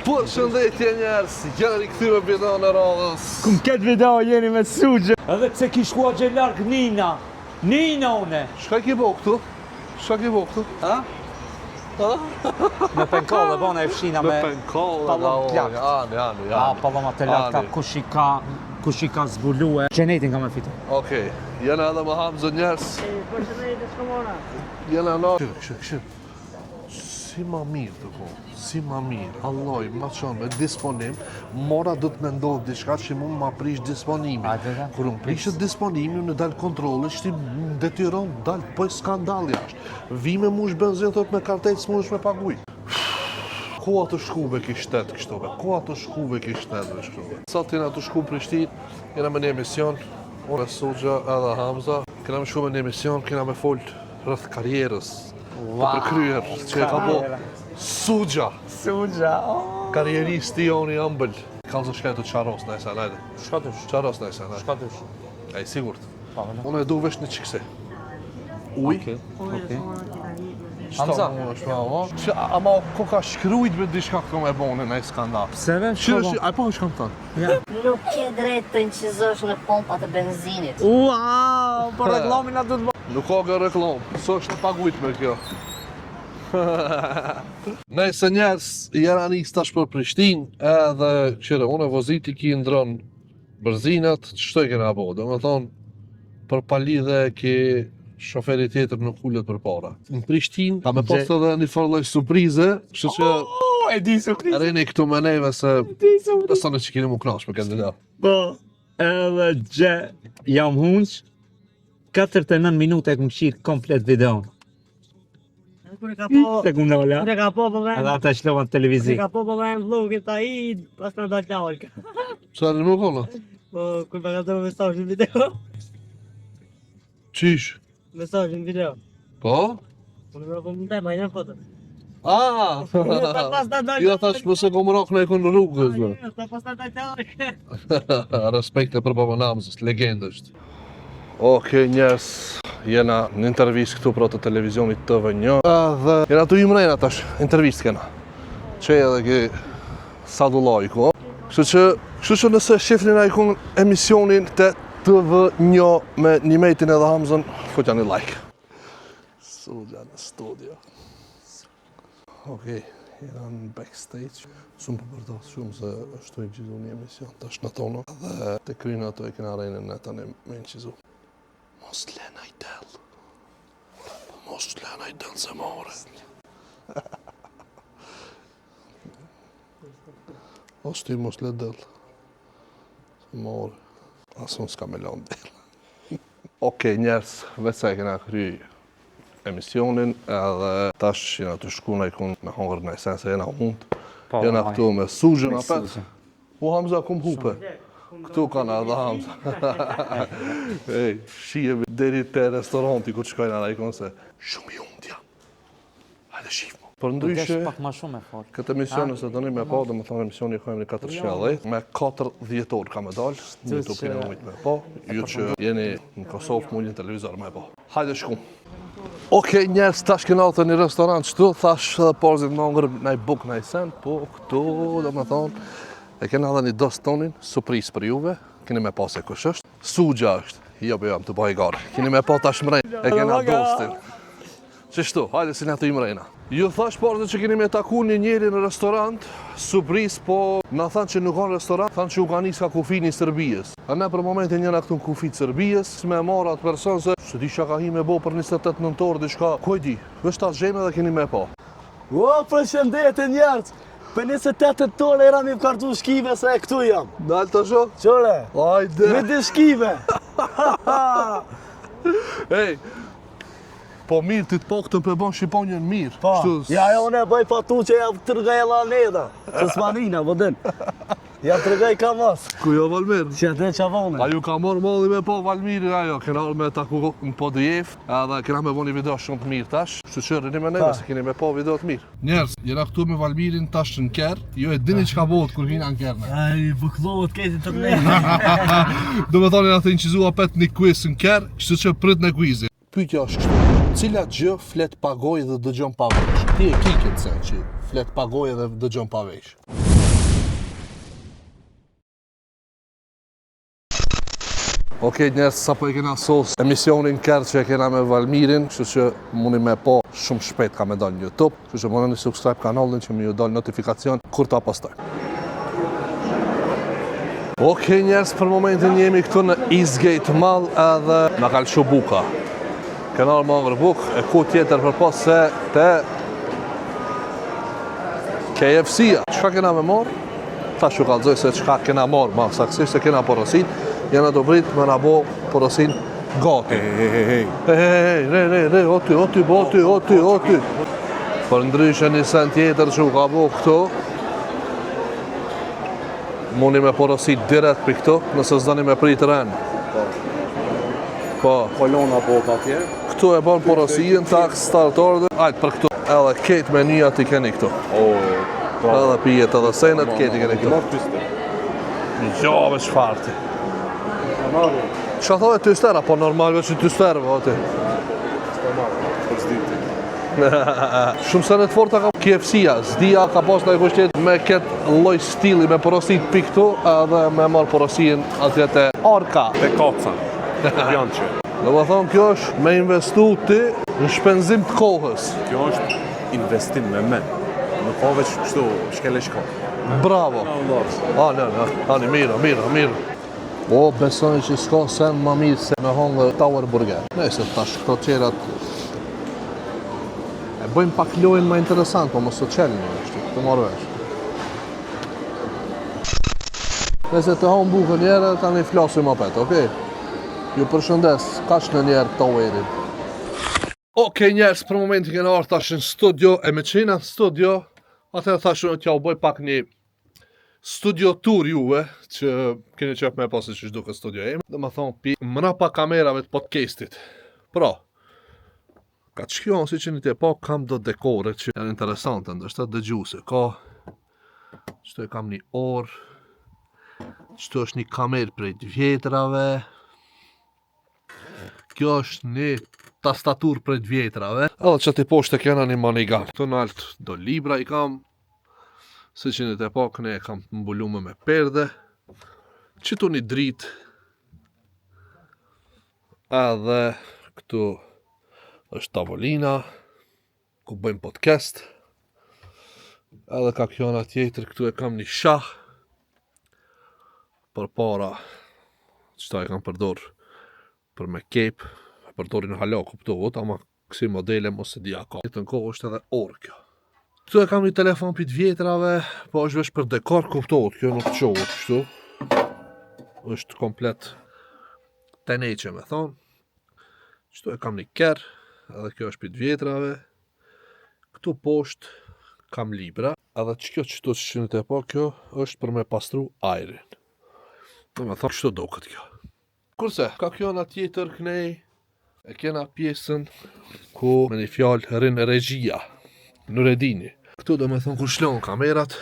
Përshëndetje njerëz, jena rikthy me videon e radhës. Kum këtë video jeni me Suxhë. Edhe pse ki shkua gje larg Nina. Nina une. Çka ki bo këtu? Çka ki bo këtu? Ha? Ha? Me penkolle, bona e fshina me... Me penkolle, pallon plak. Ani, ani, ani. A, palloma të larta, kush i ka, kush i ka zbulue. Xhenetin ka me fitu. Okej, jena edhe me Hamzën njerëz. Përshëndetje, s'komona. Jena na... Këshir, këshir, këshir. Si ma mirë të ko, si ma mirë, Alloj, ma qonë me disponim, mora do të me ndodhë diçka që mu ma prish disponimin. Kur unë prishët disponimi, unë dalë kontrolli, që ti më detyron dalë, po skandal jashtë. Vi me mush benzin, thot me kartet, s'mush me paguj. Ku atë shku me ki shtet kështu be? Ku atë shku me ki shtet be kështu be? Sot jena të shku në Prishtinë, jena me një emision, unë e Suxha edhe Hamza, kena me shku me një emision, kena me folë rreth karrierës të përkryer që e ka bo Suxha. Suxha, oh. Karrieristi joni ëmbël. Kallzo shka e të qaros në esa, najde. Shka të Qaros në esa, najde. Shka të A i sigurt. Pa, vëlla. Unë e du vesh një qikse. Uj. Okej, okej. Hamza. Që, ama ko ka shkrujt me diçka këto me bone në skandal. Pse ve? Që është, a po është kam thënë? Nuk ke drejt të incizosh në pompat e benzinit. Ua, po reklamin atë të Nuk ka kë reklam, s'o është pagujt me kjo. Nëse njerëz jena nis tash për Prishtinë, edhe qyre, unë e voziti ki ndron bërzinat, qështu e kena bo, do me thonë, për palidhe ki shoferi tjetër nuk ulet për para. Në Prishtinë, ka me pas edhe një farë lloj surprize, kështu që Oh, e di surprizë. rrini këtu me neve se Di surprizë. besoni që keni mu knaq me këtë video. Po, edhe gje jam hunq 49 minuta e kum qirë komplet videon. Kur e ka po, Se kum ndola. kur e ka po po Edhe vend, ata shlova në kur e televizion. ka po po vend vlogin ta i, pas na dal lalka. Sa në më kolla? Po kur më ka dhënë mesazh në video, Qysh? mesazh në video. Po? Unë më po më ndaj, ma janë foto. Ah! Ta pas na dal. Jo, thash, mos e kom rok në e kon rrugës, bro. Ta pas na dal lalka. Respekte për babën Hamzës, legendë është. Okej, njerëz, jena në intervistë këtu pra të televizionit TV1. Edhe jena tu i mrena tash, intervistë kena. Që edhe ke Sadullaj ku. Kështu që, kështu që nëse shifni na ikon emisionin të TV1 me Nimetin edhe Hamzën, futja një like. Suxha në studio. Okej, jena në backstage. Së më po përdos shumë se është të inqizu një emision tash në tono. Dhe të krynë ato e kena rejnë në tani me inqizu. Mos lena i del. Mos lena i del se more. Os ti mos le del. Se more. As unë s'ka me lanë del. Okej, njerëz, veç sa e kena kry emisionin edhe tash jena të shku në ikon me hongër në sen se jena hunt. Po, Jena vaj. këtu me Suxhën Me apet. Suxhën. U Hamza kum hupe. Këtu kanë edhe Hamza. Ej, shihemi deri te restoranti ku të shkojna në ikon se shumë i hunt jam. Hajde shif mo. Për Po ndryshe, desh pak ma shumë e fort. Këtë emision nëse doni me pa, do të thonë emisioni ka emrin 410, me 4 dhjetor ka me dal, në YouTube keni mujt me pa, ju që jeni në Kosovë mundni në televizor me pa. Hajde shkum. Okej, njerëz, tash kena te një restorant qëtu, thash edhe porzit me hongër naj buk naj sen, po këtu, do me thonë, e kena edhe një dost tonin, surprizë për juve, keni me pa se kush është. Suxha është, jo po jam të bëj gare. Keni me pa tash mrejnë, e kena dostin. Qështu, hajde si na të imrejna. Ju thash parë që keni me taku një njeri në restorant, surprizë, po na thanë që nuk ka në restorant, thanë që u ka nis ka kufini i Serbijës. A ne për momentin jena këtu në kufi të Serbijës, me marrë atë person se se di çka ka hi me bo për 28 nëntor diçka, ku e di, veç ta gjejmë edhe keni me pa. O, përshëndetje njerëz! Për 28 tetor era mi kartu shkive se e këtu jam. Dal të sho? Qëre? Hajde! Me dy shkive! Ej, po mirë, ti të paktën pe bon shqiponjën mirë. Po, Kështu, ja jo, unë e bëj pa tu që ja tërgaj edhe aneda, që s'manina, po din. Ja tërgaj ka mos. Ku jo Valmir? Që atë që vone. A ju ka marrë malli me po Valmirin ajo, kena ardhë me taku në Podujevë, edhe kena me bo një video shumë të mirë tash, kështu që rrini me neve se keni me po video të mirë. Njerëz, jena këtu me Valmirin tash në kerr, ju e dini çka bëhet kur hina në kerr ne. Ai, bukllohet këtë internet. Do me thonë jena të inqizu apet një quiz në kerr, kështu që prit në quizin. Pyetja është kështu. Cila gjë flet pa gojë dhe dëgjon pa vesh? Ti e ki këtë sen që flet pa gojë dhe dëgjon pa vesh. Okej njerëz, sapo e kena sos emisionin kërë që e kena me Valmirin, kështu që mundi me po shumë shpejt ka me dalë në YouTube, kështu që mundi një subscribe kanalin që me ju dalë notifikacion kur ta postoj. Okej njerëz, për momentin jemi këtu në Eastgate Mall edhe na ka lëshu buka. Kena ardhë me hangër bukë, e ku tjetër përpos se te KFC-a. Çka kena me marrë? Tash ju kallzoj se çka kena marrë, ma saktësisht se kena porosit, jena tu prit me na bo porosin gati. Hej, hej, hej, hej. Hej, hej, hej, re, re, re, o ty, o ty, bo, o ty, o ty, o ty. Për ndryshe një sen tjetër që u ka bo këtu, mundi me porosit direkt për këtu, nëse s'doni me prit ren. Po. Kolona bot atje. Këtu e bon porosien, tak, start order, ajtë për këtu. Edhe ketë menyja ti keni këtu. O, po. Edhe pijet edhe senet, ketë i keni këtu. Marr twister. Jo, ve çfarë ti. Çka thove twister, apo normal veç twister, po ti. Po s'di ti. Shumë sene të forta ka KFC-a, s'dia ka pas ndaj kush tjetër me këtë lloj stili me porosit pi këtu edhe me marr porosien atje te Arka. Te kaca. Bjanqe. Do më thonë kjo është me investu ti në shpenzim të kohës. Kjo është investim me men. Nuk ka veç kështu shkel e shko. Bravo. A, në, në, ani, mirë, mirë, mirë. O, besoni që s'ka sen ma mirë se me hongër Tower Burger. Nëse tash këto tjerat e bëjmë pak lojën më interesant, po mos të qelni, kështu, të marrë vesh. Nëse të hamë bukën njerë, tani flasim apet, okej? Ju përshëndes, kaq në njerë Towerin. Okej njerëz, për momentin kena ardhur tash në studio, e me qena në studio, atëherë thashë unë t'ja u bëj pak një studio tour juve, që keni qef me pasi që duket studio ime. Dhe më thonë, pi mrapa kamerave të podcastit. Pra, ka që kjo si që një të pa, kam do dekore që janë interesante, ndoshta dëgjuese. Ka, qëto e kam një orë, qëto është një kamerë prej të vjetrave, Kjo është një tastatur prej të vjetrave. Edhe që ti poshtë e kena një manigan. Këtu nalt do libra i kam. Si që një të pa, këne e kam të mbulume me perde. Qëtu një dritë. Edhe këtu është tavolina ku bëjmë podcast. Edhe ka kjo ana tjetër, këtu e kam një shah. Për para, qëta e kam përdor për me kep, e përdorin hala, kuptohet, ama kësi modele mos e di a ka. Jetën kohë është edhe orë kjo. Këtu e kam një telefon për të vjetrave, po është veç për dekor, kuptohet, kjo nuk qohet kështu. Është komplet teneqe me thonë. Qëtu e kam një kerr, edhe kjo është për të vjetrave. Këtu poshtë kam libra, edhe që kjo qëtu që në të po, kjo është për me pastru ajrin. Do me thonë, kështu duket kjo. Kurse, ka kjo ana tjetër knej, e kena pjesën ku me një fjalë rrin regjia, Nuredini. Këtu do me thonë kur shlon kamerat,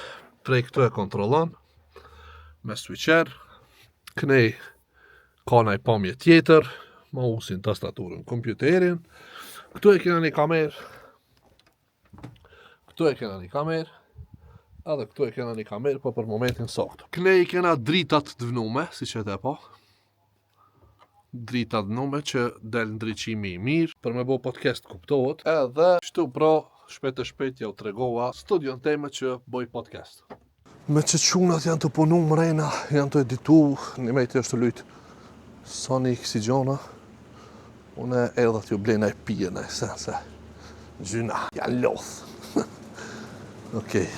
prej këtu e kontrollon, me switcher, knej ka naj pamje tjetër, mausin, tastaturën, kompjuterin. Këtu e kena një kamerë, këtu e kena një kamerë, edhe këtu e kena një kamerë, po për momentin sa këtu. Knej i kena dritat të vnume, si që e po. Dritat të vnume që del ndriçimi i mirë, për me bo podcast kuptohet, edhe kështu pra shpejt e shpejt ja u tregova studion teme që boj podcast. Me që qunat janë të punu mrena, janë të editu, një mejti është të lujt Sony kësi gjona, unë erdha t'ju blej naj pije naj sen se gjyna, janë loth. Okej.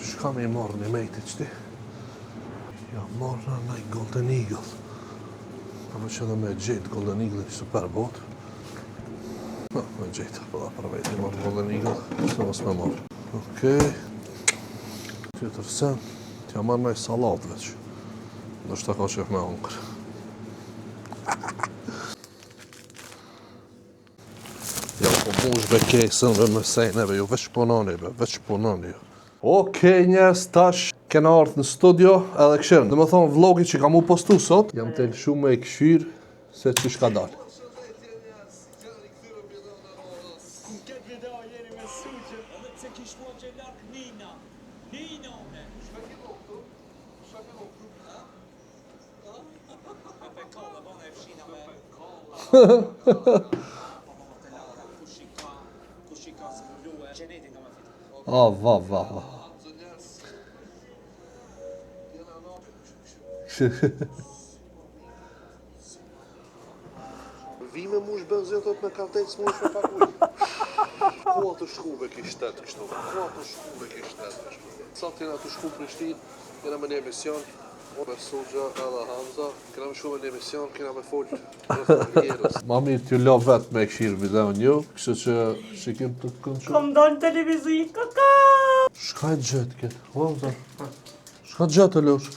Shka me i marrë një mejti qëti? Ja marrë naj Golden Eagle. Apo që edhe me gjetë Golden Eagle super bot. No, me gjetë, po da për veti marrë Golden Eagle, se mos me marrë. Okej. Tjetër sen, t'ja marrë naj salat veç. Ndoshta ka qef me hongër. Ja, po mush be kesën dhe me seneve, ju veç punoni, be, veç punoni. ju. Okej, njerëz, tash kena ardhë në studio edhe këshirën. Dhe më thonë, vlogi që kam u postu sot, jam të lëshu me e këshyr se qysh ka dalë. Këtë video jeni me suqe Edhe pse kish shkua që larg Nina Nina une. Oh, va, va, va. Vi me mush benzin thot me kartet s'mush me pak ujë. Ku atë shku me ki shtet kështu? Ku atë shku me ki shtet kështu? Sot jena të shku në Prishtinë, jena me një emision, unë me Suxha edhe Hamza, kena me shku me një emision, kena me fol rreth karrierës. Ma mirë t'ju lo vetë me e këshirë videon ju, kështu që shikim të këndshëm. Kom dalë në televizion, kaka! Shka e gjetë këtë? Hamza? Shka gjetë e lush?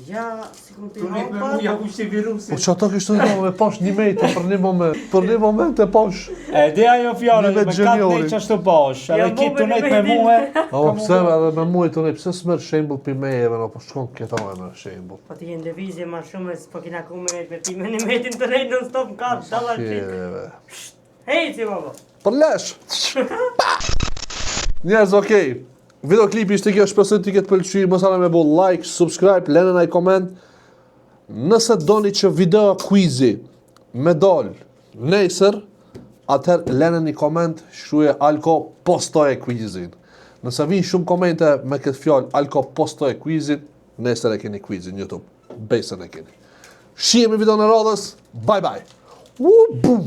Ja, si kom të Me mu ja kushti virusi. Po që ato kishte të me pash një mejtë për një moment, për një moment e pash. E di ajo fjala Një me vetë katë gjeniori. nejtë që ashtu pash, edhe Ja, ki bo të me nejtë me një mue. A po pse edhe me muaj të nej, pse s'merr shembull pi meje, no, po shkon këta me shembull. Po ti jenë lëvizje ma shumë, se po kina ku me nejtë me ti, me një metin të nejtë non stop në katë, dalla qik. Kjeve. Hej, si baba! Për lesh! Njerëz, okej. Videoklipi ishte kjo, shpresoj të ketë pëlqyer, mos harroni me bo like, subscribe, lënë ndaj koment. Nëse doni që video quizi me dal nesër, atëherë lënë një koment, shkruaj Alko postoje quizin. Nëse vijnë shumë komente me këtë fjalë Alko postoje quizin, nesër e keni quizin në YouTube. Besën e keni. Shihemi në videon e radhës. Bye bye. U bum.